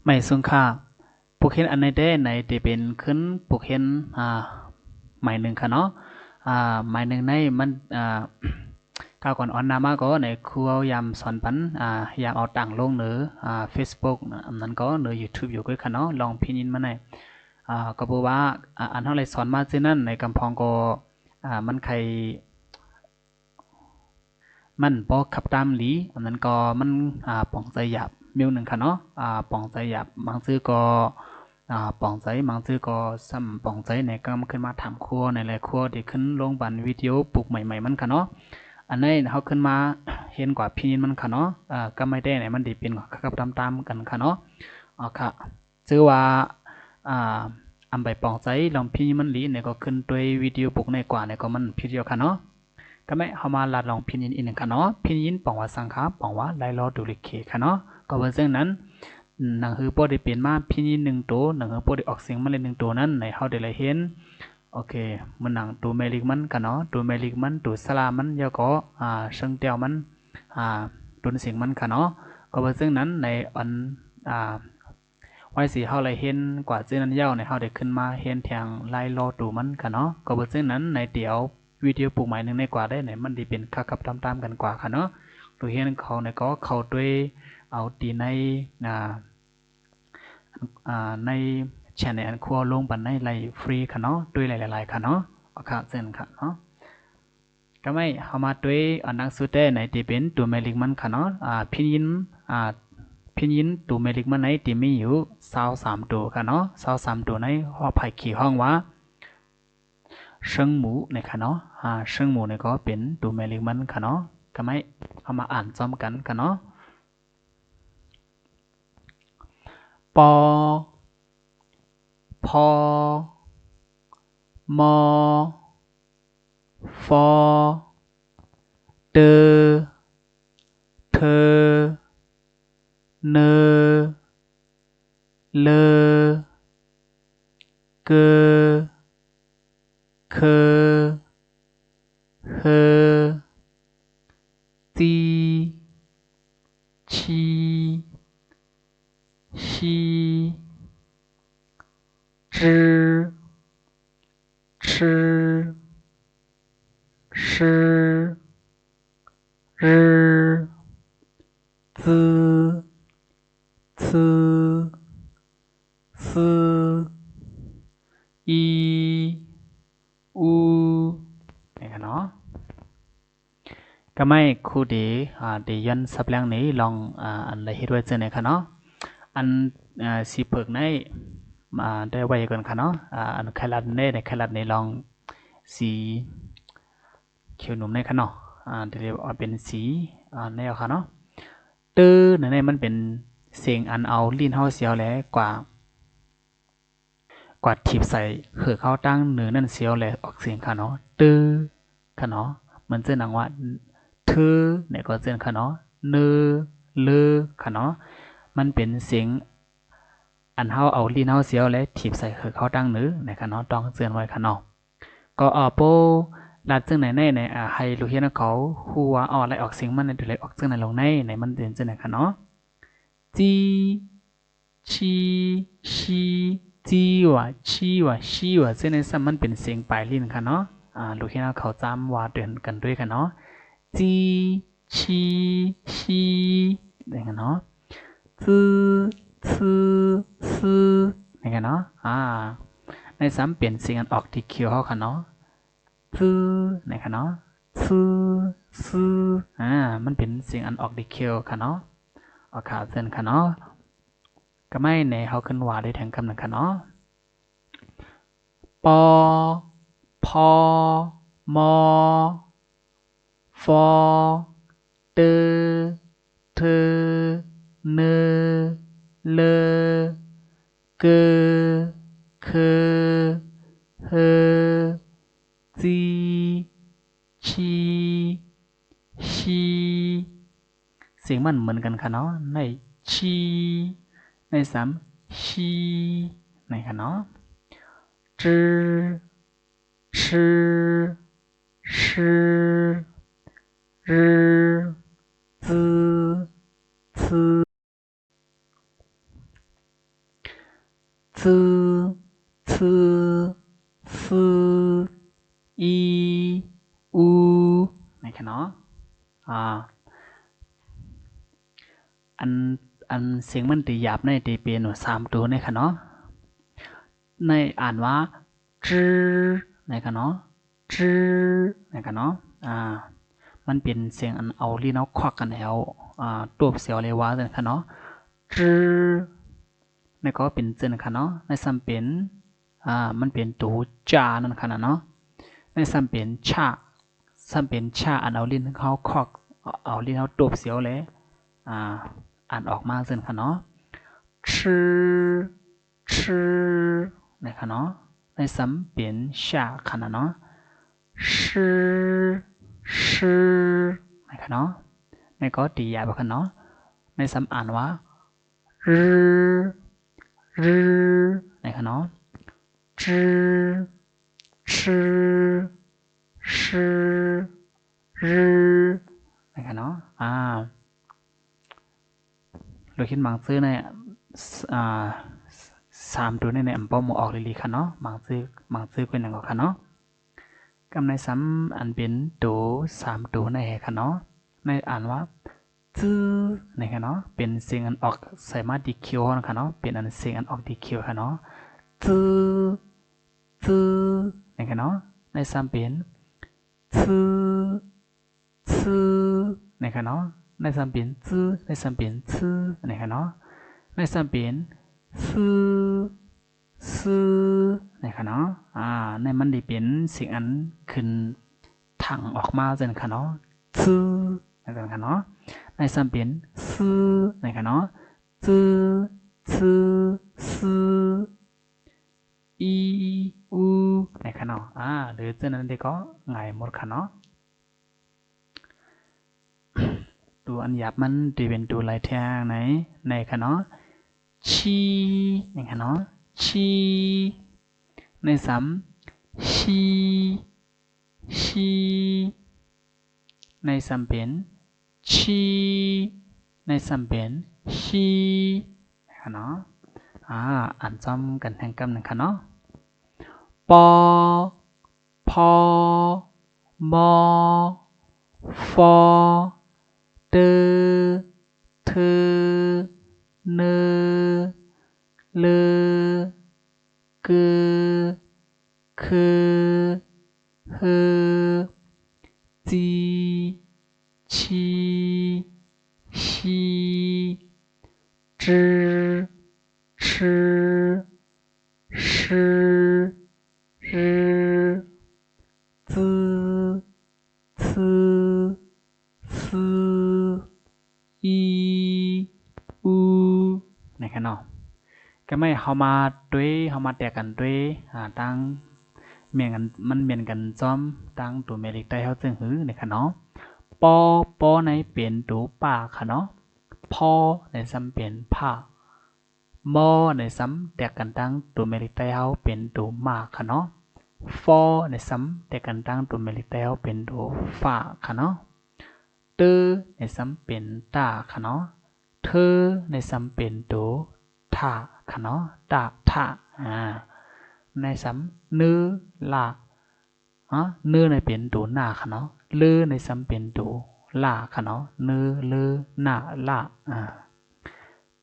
ໄໝສູງຄ່າ. ບົດຮຽນອັນໃນແຕ່ໃນທີ່ເປັນຂຶ້ນບົດຮຽນ ອາ ໃໝ່ໜຶ່ງຄ່ະເນາະ. ອາ ໃໝ່ໜຶ່ງໃນມັນ ອາ ກ່າວກ່ອນອອນໜ້າມາກໍໃນຄູພະຍາຍາມສອນປັນ ອາ ຢາກເອົາຕັ້ງລົງເນີ ອາ ເຟສບຸກ ອັນນັ້ນກໍເນີຢູທູບຢູ່ຄືກັນເນາະ ລອງພິນຍິນມາໃນ ອາ ກໍເພາະວ່າ ອາ ອັນເຮົາໄດ້ສອນມາຊື່ນັ້ນໃນກຳພອງກໍ ອາ ມັນໄຄ ມັນບໍ່ຂັບຕາມດີ ອັນນັ້ນກໍມັນ ອາ ປອງໃຈຫຍາບມ້ຽວໜຶ່ງຄ່ະເນາະ ອາ ປອງໃຈຫຍາບ ບາງຊື່ກໍ ອາ ປອງໃຈ ບາງຊື່ກໍຊ້ຳປອງໃຈ ໃນກໍມາຂຶ້ນມາຖາມຄົວໃນ ແລະ ຄົວທີ່ຂຶ້ນລົງປັນວິດີໂອປຸກໃໝ່ໆມັນຄ່ະເນາະ. ອັນໃນເຮົາຂຶ້ນມາຮຽນກວ່າພິນຍິນມັນຄ່ະເນາະ ອາ ກັບໄມ້ແຕ້ໃນມັນຊິເປັນຂັບຕາມໆກັນຄ່ະເນາະ. ເອົາຄ່ະ ຊື່ວ່າ ອາ ອຳໄປປອງໃຈ ລອງພິນຍິນມັນລີ ໃນກໍຂຶ້ນຕົວວິດີໂອປຸກໃນກວ່າ ໃນກໍມັນຜິດຢູ່ຄ່ະເນາະ. ກໍແມ່ນເຮົາມາລາດລອງພິນຍິນອີກໜຶ່ງຄ່ະເນາະ. ພິນຍິນປອງວ່າສັງຂາ ປອງວ່າໄລ່ລໍດູລິເຂຄ່ະເນາະ. ກໍເພາະເຊັ່ນນັ້ນ ໜັງສືປົກໄດ້ປ່ຽນມາພິນຍິນໜຶ່ງໂຕ ໜັງສືປົກໄດ້ອອກສຽງມາເລີຍໜຶ່ງໂຕນັ້ນ ໃນເຮົາໄດ້ລະເຫັນ ໂອເຄ ເໝືອນໜັງໂຕແມ່ເຫຼັກມັນຄ່ະເນາະ ໂຕແມ່ເຫຼັກມັນ ໂຕສະຫຼາມັນ ແລ້ວກໍ ອາ ເຊີງແຕ້ວມັນ ອາ ຕົ້ນສຽງມັນຄ່ະເນາະ. ກໍເພາະເຊັ່ນນັ້ນ ໃນອັນ ອາ ໄວ້ຊິເຮົາໄດ້ເຫັນກວ່າຊື່ນັ້ນແລ້ວ ໃນເຮົາໄດ້ຂຶ້ນມາຮຽນແທງໄລ່ລໍໂຕມັນຄ່ະເນາະ. ກໍເພາະເຊັ່ນນັ້ນ ໃນດຽວວິດີໂອປຸກໃໝ່ໜຶ່ງໃນກວ່າໄດ້ໃນ ມັນຊິເປັນຂັບໆຕາມໆກັນກວ່າຄ່ະເນາະ. ໂຕຮຽນເຂົາໃນກໍເຂົ້າດ້ວຍເອົາຕີໃນ ອາ ອາ ໃນແຊນແນວອັນຄົວລົງປັນໃນໄລຟຣີຄ່ະເນາະ ດ້ວຍໄລຫຼາຍໆຄ່ະເນາະ. ເອົາຄ່ະ ເຊີນຄ່ະເນາະ. ກໍໄມ້ເຮົາມາດ້ວຍອັນໜັງສືແຕ້ໃນທີ່ເປັນໂຕແມ່ເຫຼັກມັນຄ່ະເນາະ. ອາ ພິນຍິນ ອາ ພິນຍິນໂຕແມ່ເຫຼັກມັນໃນທີ່ມີຢູ່ຊາວສາມໂຕຄ່ະເນາະ. ຊາວສາມໂຕໃນຮອບພາຍຄີຮ້ອງວ່າ ເຊີງໝູ ນີ້ຄ່ະເນາະ. ອາ ເຊີງໝູນີ້ກໍເປັນໂຕແມ່ເຫຼັກມັນຄ່ະເນາະ. ກໍໄມ້ເຮົາມາອ່ານພ້ອມກັນຄ່ະເນາະ. ປ ພ ມ ຟ ເຕີ ເທີ ເນີ ເລີ ເກີ ເຄີ ເຮີ ຈີ ຊີ ຊີ ຈື ຊື ຊື ຣື ຊື ຊື ຊື ອີ ອູ ນີ້ຄ່ະເນາະ. ກະໄມ້ຄູເດ ອາ ເດຢ້ອນສັບແລ້ງນີ້ລອງ ອາ ອັນໄດ້ເຮັດໄວ້ເຊັ່ນນີ້ຄ່ະເນາະ. ອັນ ອາ ສີເຜິກໃນ ອາ ໄດ້ໄວ້ກ່ອນຄ່ະເນາະ. ອາ ອັນໄຄລັດນີ້ ໃນໄຄລັດນີ້ລອງສີຂຽວໜຸ່ມໃນຄ່ະເນາະ. ອາ ເດເອົາເປັນສີ ອາ ແນວຄ່ະເນາະ. ເຕີ ໃນນີ້ມັນເປັນສຽງອັນເອົາລີ້ນເຮົາສຽວແລະກວ່າ ກວາດຖີບໃສ່ເຮືອກເຮົາຕັ້ງເນີນັ້ນສຽວແລະອອກສຽງຂະເນາະ ເຕີ ຂະເນາະ. ມັນເຊັ່ນໜັງວ່າ ເທີ ແລະກໍເຊັ່ນຂະເນາະ ເນີ ເລີ ຂະເນາະ. ມັນເປັນສຽງອັນເຮົາເອົາລີ້ນເຮົາສຽວແລະຖີບໃສ່ເຮືອກເຮົາຕັ້ງເນີນະຂະເນາະ ຕ້ອງເຈື່ອນໄວ້ຂະເນາະ. ກໍເອົາໂປລາດເຊິ່ງໃນໃນໃນ ອາ ໃຫ້ລູກຮຽນເຂົາຮູ້ວ່າ ອໍ ໄລ່ອອກສຽງມັນ ໂດຍໄລ່ອອກເຊິ່ງໃນລົງໃນ ໃນມັນເປັນເຊັ່ນໃດຂະເນາະ ຈີ ຊີ ຊີ ຈີ ວະ ຊີ ວະ ຊີ ວະ ເຊັ່ນໃນຊ້ຳມັນເປັນສຽງປາຍລີ້ນຂະເນາະ. ອາ ລູກຮຽນເຮົາຈຳວ່າດ້ວຍກັນດ້ວຍຂະເນາະ ຈີ ຊີ ຊີ ຈັ່ງຊັ້ນເນາະ ຊື ຊື ຊື ນີ້ຂະເນາະ. ອາ ໃນຊ້ຳເປັນສຽງອັນອອກດີຄິວເຮົາຂະເນາະ ຊື ນີ້ຂະເນາະ ຊື ຊື ອາ ມັນເປັນສຽງອັນອອກດີຄິວຂະເນາະ. ອອກຂາເຊັ່ນຂະເນາະ. ກະໄມ້ແນເຮົາຂຶ້ນວ່າໄດ້ແທງຄຳໜຶ່ງຂະເນາະ ປ ພ ມ ຟ ເຕີ ເທີ ເນີ ເລີ ເກີ ເຄີ ເຮີ ຈີ ຊີ ຊີ ສຽງມັນເໝືອນກັນຂະເນາະ ໃນ ຊີ ໃນສາມ ຊີ ໃນຂະເນາະ ຈື ຊື ຊື ຣື ຊື ຊື. ຕື້ ຊື ຊື ອີ ອູ ນີ້ຂະເນາະ. ອາ ອັນ ອັນສຽງມັນຕີຫຍາບໃນ ຕີເປັນສາມໂຕນີ້ຂະເນາະ. ໃນອ່ານວ່າ ຈື ນີ້ຂະເນາະ. ຈື ນີ້ຂະເນາະ. ອາ ມັນເປັນສຽງອັນເອົາລີ້ນເຮົາຄວັກກັນແລ້ວ ອາ ໂຕບສຽວເລີຍວ່າຊັ້ນຂະເນາະ. ຈື ນີ້ກໍເປັນເຊັ່ນຂະເນາະ. ໃນຊ້ຳເປັນ ອາ ມັນເປັນໂຕຈານັ້ນຂະເນາະ. ໃນຊ້ຳເປັນຊະ ຊ້ຳເປັນຊະ ອັນເອົາລີ້ນເຮົາຄວັກ ເອົາລີ້ນເຮົາໂຕບສຽວເລີຍ ອາ ອ່ານອອກມາເຊັ່ນຂະເນາະ. ຊື ຊື ນີ້ຂະເນາະ. ໃນຊ້ຳເປັນຊະຂະເນາະ. ຊື ຊື ນີ້ຂະເນາະ. ນີ້ກໍຕີຫຍາບຂະເນາະ. ໃນຊ້ຳອ່ານວ່າ ຣື ຣື ນີ້ຂະເນາະ. ຈື ຊື ຊື ຣື ນີ້ຂະເນາະ. ອາ ລູກເຫັນບາງຊື່ໃນ ອາ ສາມໂຕນີ້ ອຳເປົາບໍ່ອອກອີ່ຫຼີຂະເນາະ. ບາງຊື່ ບາງຊື່ເປັນຫຍັງກໍຂະເນາະ. ກຳໃນຊ້ຳອັນເປັນໂຕສາມໂຕໃນຂະເນາະ. ໃນອ່ານວ່າ ຈື ນີ້ຂະເນາະ. ເປັນສຽງອັນອອກໃສ່ມາດີຄິວຂະເນາະ. ເປັນອັນສຽງອັນອອກດີຄິວຂະເນາະ. ຈື ຈື ນີ້ຂະເນາະ. ໃນຊ້ຳເປັນ ຊື ຊື ນີ້ຂະເນາະ. ໃນຊ້ຳເປັນ ຈື ໃນຊ້ຳເປັນ ຊື ນີ້ຂະເນາະ. ໃນຊ້ຳເປັນ ຊື ຊື ນີ້ຂະເນາະ. ອາ ໃນມັນໄດ້ເປັນສຽງອັນຂຶ້ນທັງອອກມາເຊັ່ນຂະເນາະ. ຊື ນີ້ຂະເນາະ. ໃນຊ້ຳເປັນ ຊື ນີ້ຂະເນາະ. ຈື ຊື ຊື ອີ ອູ ນີ້ຂະເນາະ. ອາ ຫຼືເຊັ່ນນັ້ນເດກໍງ່າຍໝົດຂະເນາະ. ໂຕອັນຫຍາບມັນທີ່ເປັນໂຕຫຼາຍແທ່ງໃນ ໃນຂະເນາະ. ຊີ ນີ້ຂະເນາະ. ຊີ ໃນຊ້ຳ ຊີ ຊີ ໃນຊ້ຳເປັນ ຊີ ໃນຊ້ຳເປັນ ຊີ ຂະເນາະ. ອາ ອ່ານຊ້ອມກັນແທ່ງກຳໜຶ່ງຂະເນາະ. ປໍ ພໍ ມໍ ຟໍ ເຕີ ເທີ ເນີ ເລີ ກື ຄື ຮື ຈີ ຊີ ຊີ ຈື ຊື ຊື ຊື ຊື ອີ ອູ ນີ້ຂະເນາະ. ກະແມ່ນເຮົາມາດ້ວຍ ເຮົາມາແຕກກັນດ້ວຍ ອາ ຕັ້ງ ແມ່ນກັນ ມັນແມ່ນກັນຊອມຕັ້ງໂຕແມ່ເລັກໃຕ້ເຮົາເຊິ່ງຫື ນີ້ຂະເນາະ. ປໍ ປໍໃນເປັນໂຕປາຂະເນາະ. ພໍໃນຊ້ຳເປັນຜາ. ມໍໃນຊ້ຳແຕກກັນຕັ້ງໂຕແມ່ເລັກໃຕ້ເຮົາເປັນໂຕມາຂະເນາະ. ຟໍໃນຊ້ຳແຕກກັນຕັ້ງໂຕແມ່ເລັກໃຕ້ເຮົາເປັນໂຕຟາຂະເນາະ. ເຕີໃນຊ້ຳເປັນຕາຂະເນາະ. ເທີໃນຊ້ຳເປັນໂຕທາຂະເນາະ. ຕາ ທາ ອາ ໃນຊ້ຳ ເນີ ລາ ອາ ເນີໃນເປັນໂຕນາຂະເນາະ. ເລີໃນຊ້ຳເປັນໂຕລາຂະເນາະ. ເນີ ເລີ ນາ ລາ ອາ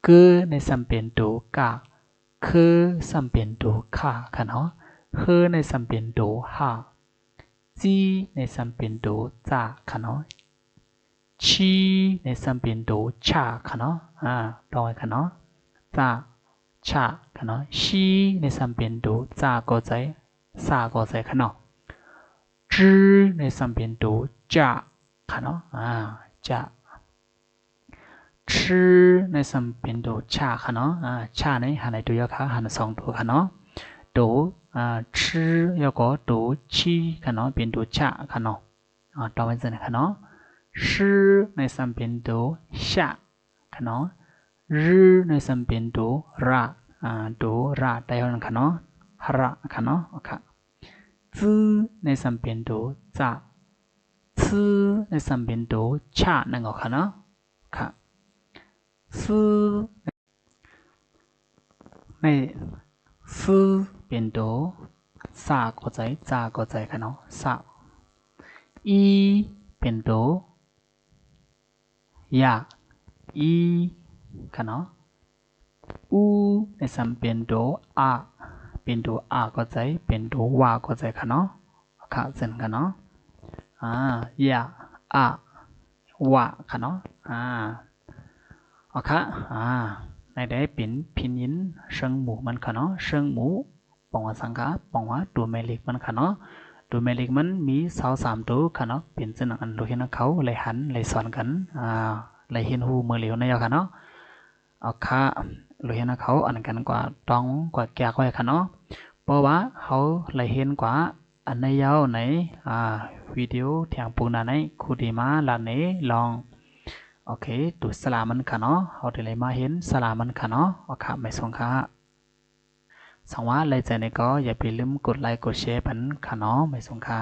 ກືໃນຊ້ຳເປັນໂຕກະ. ຄືຊ້ຳເປັນໂຕຂະຂະເນາະ. ເຮີໃນຊ້ຳເປັນໂຕຫາ. ຈີໃນຊ້ຳເປັນໂຕຈາຂະເນາະ. ຊີໃນຊ້ຳເປັນໂຕຊາຂະເນາະ. ອາ ຕ້ອງໄວ້ຂະເນາະ. ຈາ ຊາຂະເນາະ. ຊີໃນຊ້ຳເປັນໂຕຈາກໍໃຊ້ ຊາກໍໃຊ້ຂະເນາະ. ຈືໃນຊ້ຳເປັນໂຕຈາຂະເນາະ. ອາ ຈາ. ຊືໃນຊ້ຳເປັນໂຕຊາຂະເນາະ. ອາ ຊາໃນຫັນໃນໂຕຢ່ອຂະ ຫັນສອງໂຕຂະເນາະ. ໂຕ ອາ ຊື ແລ້ວກໍໂຕຊີຂະເນາະ ເປັນໂຕຊາຂະເນາະ. ອາ ຕ້ອງເປັນຈັ່ງຊັ້ນຂະເນາະ. ຊືໃນຊ້ຳເປັນໂຕຊະຂະເນາະ. ຣືໃນຊ້ຳເປັນໂຕຣະ ອາ ໂຕຣະໄຕເຮົານັ້ນຂະເນາະ. ຮະຣະຂະເນາະ. ອາ ຊືໃນຊ້ຳເປັນໂຕຈະ. ຊືໃນຊ້ຳເປັນໂຕຊະນັ້ນກໍຂະເນາະ. ຊື ໃນ ຊື ເປັນໂຕ ຊາກໍໃຈ ຈາກໍໃຈ ຂະເນາະ ຊະ. ອີ ເປັນໂຕ ຢາ ອີ ຂະເນາະ. ອູ ນີ້ຊ້ຳເປັນໂຕ ອາ ເປັນໂຕ ອາກໍໃຈ ເປັນໂຕ ວາກໍໃຈ ຂະເນາະ. ຂະ ເຊັ່ນກັນເນາະ ອາ ຢາ ອາ ວາ ຂະເນາະ. ອາ ເອົາຂະ ອາ ໃນໃດເປັນພິນຍິນເຊີງໝູມັນຂະເນາະ ເຊີງໝູ ປອງວ່າສັງຂະ ປອງວ່າໂຕແມ່ເຫຼັກມັນຂະເນາະ. ໂຕແມ່ເຫຼັກມັນມີຊາວສາມໂຕຂະເນາະ ເປັນເຊັ່ນນັ້ນ ອັນລູກຮຽນເຮົາໄດ້ຫັນໄດ້ສອນກັນ ອາ ໄດ້ຮຽນຮູ້ມື້ລຽວໃນຍາວຂະເນາະ. ເອົາຂະ ລູກຮຽນເຮົາອັນກັນກວ່າຕ້ອງກວ່າແກກໄວ້ຂະເນາະ ເພາະວ່າເຮົາໄດ້ຮຽນກວ່າອັນໃນຍາວໃນ ອາ ວິດີໂອທຽງປຸກໜ້າໃນຄູດີມາລາເນລອງ ໂອເຄ ໂຕສະຫຼາມັນຂະເນາະ ເຮົາໄດ້ມາຮຽນສະຫຼາມັນຂະເນາະ. ເອົາຂະ ໄມສູງຂະ ສັງວ່າໄດ້ໃຈໃນກໍຢ່າໄປລືມກົດໄລກົດແຊປັນຂະເນາະ ໄມສູງຂະ.